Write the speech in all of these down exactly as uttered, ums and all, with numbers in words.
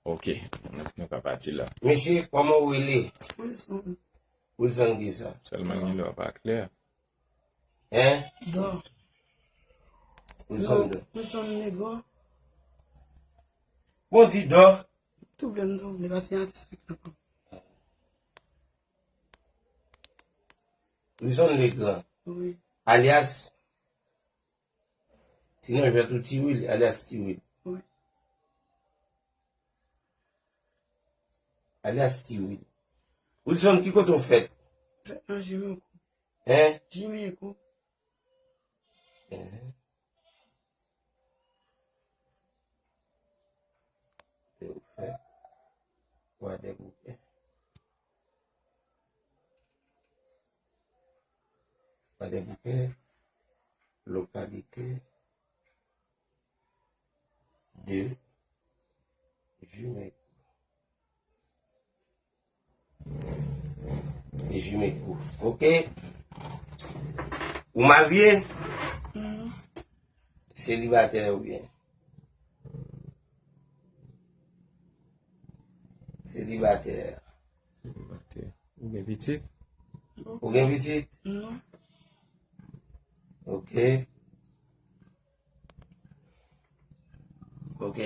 Ok, nou, nou ka pati la. Mesye, kòman w rele? Wilson. Wilson kisa? Sèlman gen lè w pa klè. Hein? Dò. Wilson Dò. Wilson Negro. Bon, di Dò. Tou vle m tou vle, paske atis la ki nan kò m. Wilson Legrand. Wi. Alyas, sinon jwèt ou Tiwil, alyas Tiwil. Wi. Alyas Tiwil. Wilson, ki kote w fèt? Fèt nan Jimeko. Hein? Jimeko. Hein? Kote w fèt? Kwadèboukè. Kwadèboukè, lokalite de Jimeko. De Jimeko. Ok. Ou marye? Selibatè oubyen? Selibatè. Selibatè. Ou gen pitit? Ou gen pitit? Non. Ok. Ok.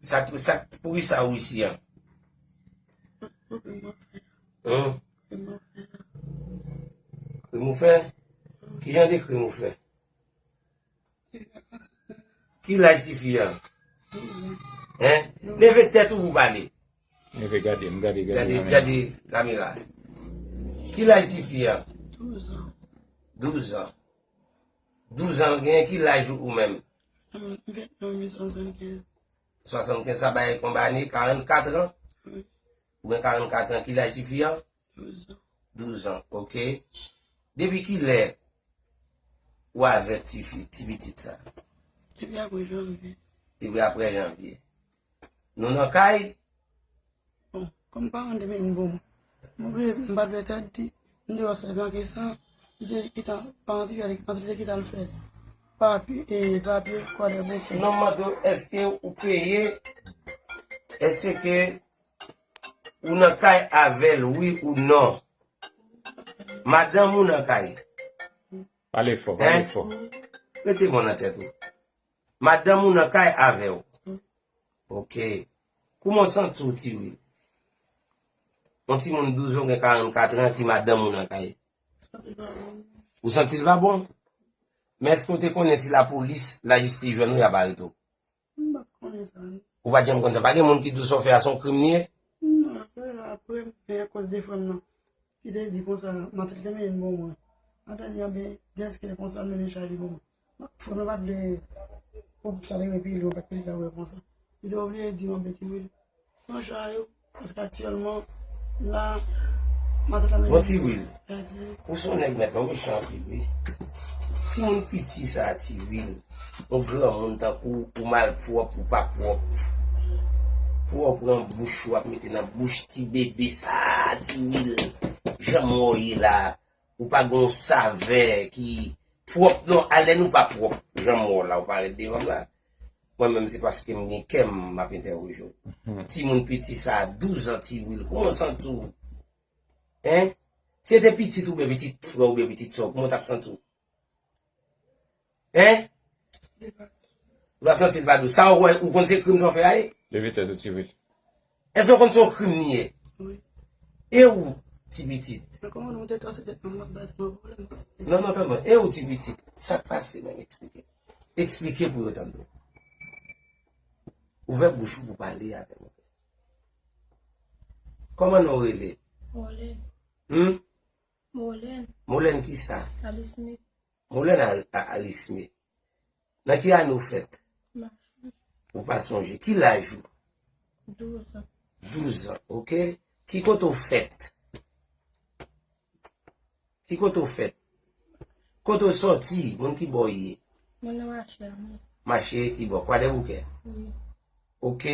Sa, sa, poukisa ou isi a? Krim ou fè? Krim ou fè? Ki jan de krim ou fè? Ki laj tifi a? Hein? Leve tèt ou pou pale. Leve gade m, gade, gade kamera. Gade kamera. Ki laj tifi a? Douz an. Douz an. Douz an, l gen ki laj ou menm? Swasannkenz. Swasannkenz, sa bay konbyen ane? Karannkat an? Wi. Ou gen karannkat an, ki laj tifi a? Douz an. Douz an, ok. Depi kilè ou avè tifi, ti pitit sa? Depi apre janvye. Depi apre janvye. Nou nan kay? Bon, kòm paran te mennen bon, mwen vle, m pa t vle tèt di, m te wè sa te manke san, li te kite paran ti fi a, li te kite al fè papye, e papye Kwadèboukè. Non, m mande w, èske ou peye, èske ou nan kay avè l, wi ou non? Madanm ou nan kay? Pale fò, pale fò. Rete bon nan tèt ou. Madanm ou nan kay avè w. Ok. Kouman w santi w, Tiwil? Yon timoun douz an, gen karannkat an, ki madanm ou nan kay. Ou santi l pa bon? Men èske w te konnen si lapolis, lajistis jwenn ou, y ap arete w? M pa t konnen sa, non. Ou pa t janm konn sa? Pa gen moun ki di w sa w fè a se yon krim li ye? Non, apre la, apre, men akoz de frè m nan. Li te di konsa, matant li te mennen l ban mwen. Matant li anben, dèske konsa l mennen chay li ban mwen. Frè m nan pa t vle, pou sa te rive pi lwen, pa t vle wè konsa. Li te oblije di m anben, Tiwil, pran chay ou, paske aktyèlman, la, matant la mennen... Bon, Tiwil, ou se yon nèg mèt, ou mechan anpil, wi. Timoun piti sa, Tiwil. Yon granmoun tankou ou, malpwòp, ou pa pwòp. Pou w pran bouch ou ap mete nan bouch ti bebe sa, Tiwil. Jan m wè w ye la, ou pa gen yon savè ki pwòp non, alè nou pa pwòp. Jan m wè w la, ou parèt devan m la. Mwen menm, se paske m gen kè m, m ap entèwoje w. Timoun piti sa, douz an, Tiwil. Kouman w santi w? Hein? Si se te pitit ou, oubyen pitit frè w, oubyen pitit sè w, kouman w t ap santi w? Hein? Ou t ap santi l pa dous. Sa w wè, ou konn se krim sa w fè a ye? Leve tèt ou, Tiwil. Èske w konn se yon krim li ye? Wi. E ou, ti pitit? Men kòman nou te kase tèt nan mwen, bat mwen pwoblèm. Non, non, tann mwen. E ou, ti pitit? Sa k pase menm, eksplike. Eksplike pou yo tann ou. Ouvè bouch ou pou pale avè mwen. Kòman non w rele? Molène. Hmm? Molène. Molène kisa? Arisme. Molène Ar-, A-, Arisme. Nan ki ane w fèt? Mach. Ou pa sonje. Ki laj ou? Douz an. Douz an, ok. Ki kote w fèt? Ki kote w fèt? Kote w sòti? Moun ki bò w ye? Mwen nan mache a, mwen. Mache ki bò? Kwadèboukè? Wi. Ok.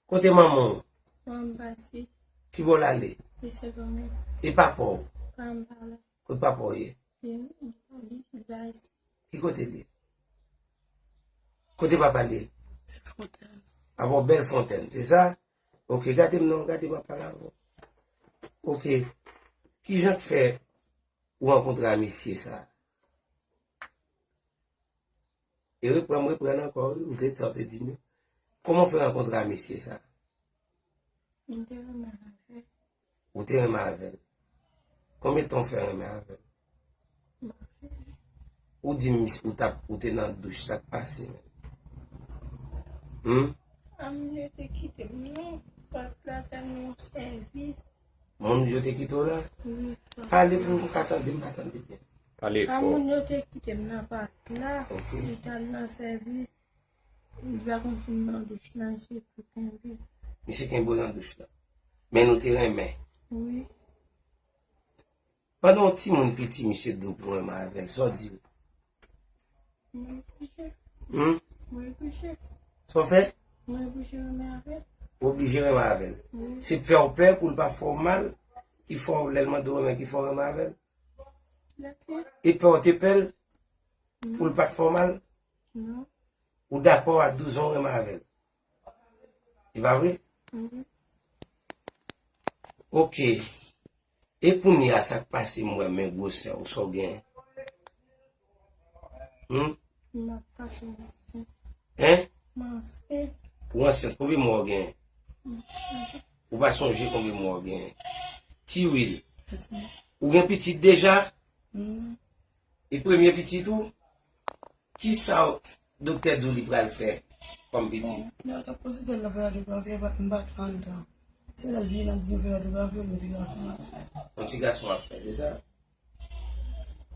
Kote manman w? Manman m pati. Ki bò l ale? Li se fanmi. E papa w? Papa m pa la. Kote papa w ye? Li, li, li la isi. Ki kote l ye? Kote papa l ye? Bèlfontèn. Papa w Bèlfontèn, se sa? Ok, gade m non, gade m ap pale avè w. Ok, kijan k fè ou rankontre a mesye sa? E reprann, reprann ankò, wi, ou te di sa, ou te di m. Kòman w fè rankontre a mesye sa? M te renmen avè l. Ou te renmen avè l. Konbyen tan w fè renmen avè l? M ap sonje. Ou di m ou t ap, ou te nan douch, sa k pase menm? Hmm? A, moun yo te kite m nan pòt la, t al nan yon sèvis. Moun yo te kite w la? Wi, papa. Pale pou m ka tande, m pa tande byen. Pale fò. A, moun yo te kite m nan pòt la, Ok. Li t al nan sèvis. Li pa konn si m nan douch la, misye tou kenbe. Misye kenbe w nan douch la. Men nou te renmen. Wi. Pandan yon timoun piti, misye di w pou renmen avè l, sa w di l? Mwen oblije. Hmm? Mwen oblije. Sa w fè? Mwen oblije renmen avè l. Ou oblije renmen avè l. Wi. Se pè w pè pou l pa fè w mal, ki fè w lè l mande w renmen, ki fè w renmen avè l? Lè te. E pè w te pè l pou l pa t fè w mal? Non. Ou dakò a douz an w renmen avè l? E pa vre? Mhm. Ok. E kounye a, sa k pase, m wè men gwosè w, sa w gen? Hmm? M ap kache m ansent. Hein? M ansent. Ou ansent, konbyen mwa w gen? M ap sonje. Ou pa sonje konbyen mwa w gen? Ti Wil. Ansent. Ou gen pitit deja? Hmm. E premye pitit ou? Kisa doktè di w li pral fè kòm pitit? Bon, lè yo t ap poze tèt la fè radyografi, m pa t anndan. Se lè l vini, l ap di yo fè radyografi, yon ti gason ap fè. Yon ti gason ap fè, se sa?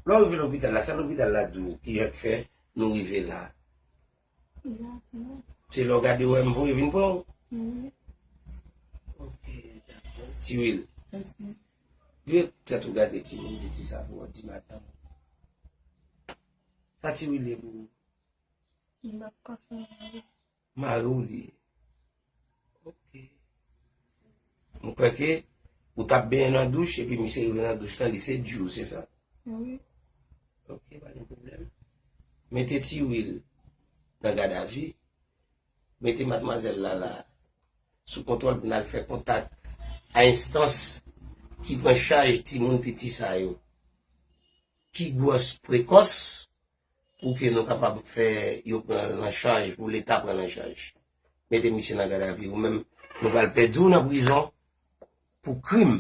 Lè w rive lopital la, sa lopital la di w ki jan k fè nou rive la? Se lè w gade w wè m voye vin pran w? Wi. Ok, dakò. Ti Wil. Èske Vire tèt ou gade timoun piti sa pou w di madanm ou. Sa Ti Wil ye pou ou? M ap konfime. Mari w li ye. Ok. M kwè ke ou t ap benyen nan douch, epi misye rive nan douch lan, li sedui w, se sa? Wi. Ok, pa gen pwoblèm. Mete Ti Wil nan gadavi. Mete madmwazèl la la sou kontwòl pou n al fè kontak a enstans ki pran chaj timoun piti sa yo, ki gwòs prekòs, pou ke nou kapab fè yo pran l an chaj, pou Leta pran l an chaj. Mete misye nan gadavi, ou menm, nou pral pèdi w nan prizon pou krim.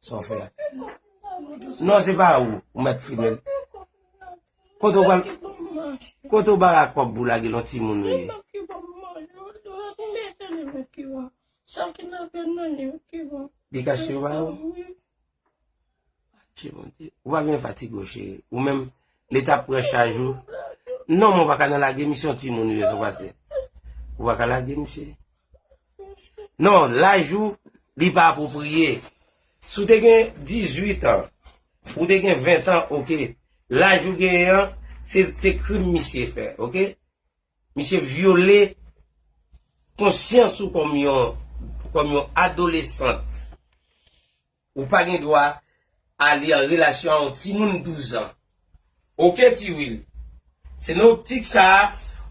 Sa w fè a? Non, se pa ou, ou mèt fimen l. Kote w pral, kote w ba la kòb pou lage l yon timoun ou ye? Li kache yo ba ou? Adje Bondye. Ou pa gen fatige w, cheri. Ou menm, Leta pran chaj ou. Non, men w pa ka nan lage misye yon timoun ou ye, sa w pase. Ou pa ka lage misye. Non, laj ou, li pa apwopriye. Si w te gen dizuit an, ou te gen ven an, ok. Laj ou genyen an, se, se krim misye fè, ok? Misye vyole konsyans ou kòm yon, kòm yon adolesant. Ou pa gen dwa ale an relasyon a yon timoun douz an. Ok, Ti Wil. Se nan optik sa a,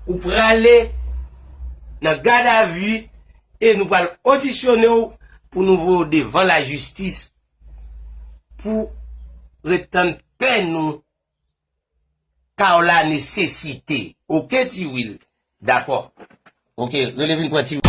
ou prale nan gadavi e nou pral odisyone w pou nou voye w devan lajistis pou ret tann pèn ou ka w la nesesite. Ok, Ti Wil. Dakò. Ok, rele vin pran Ti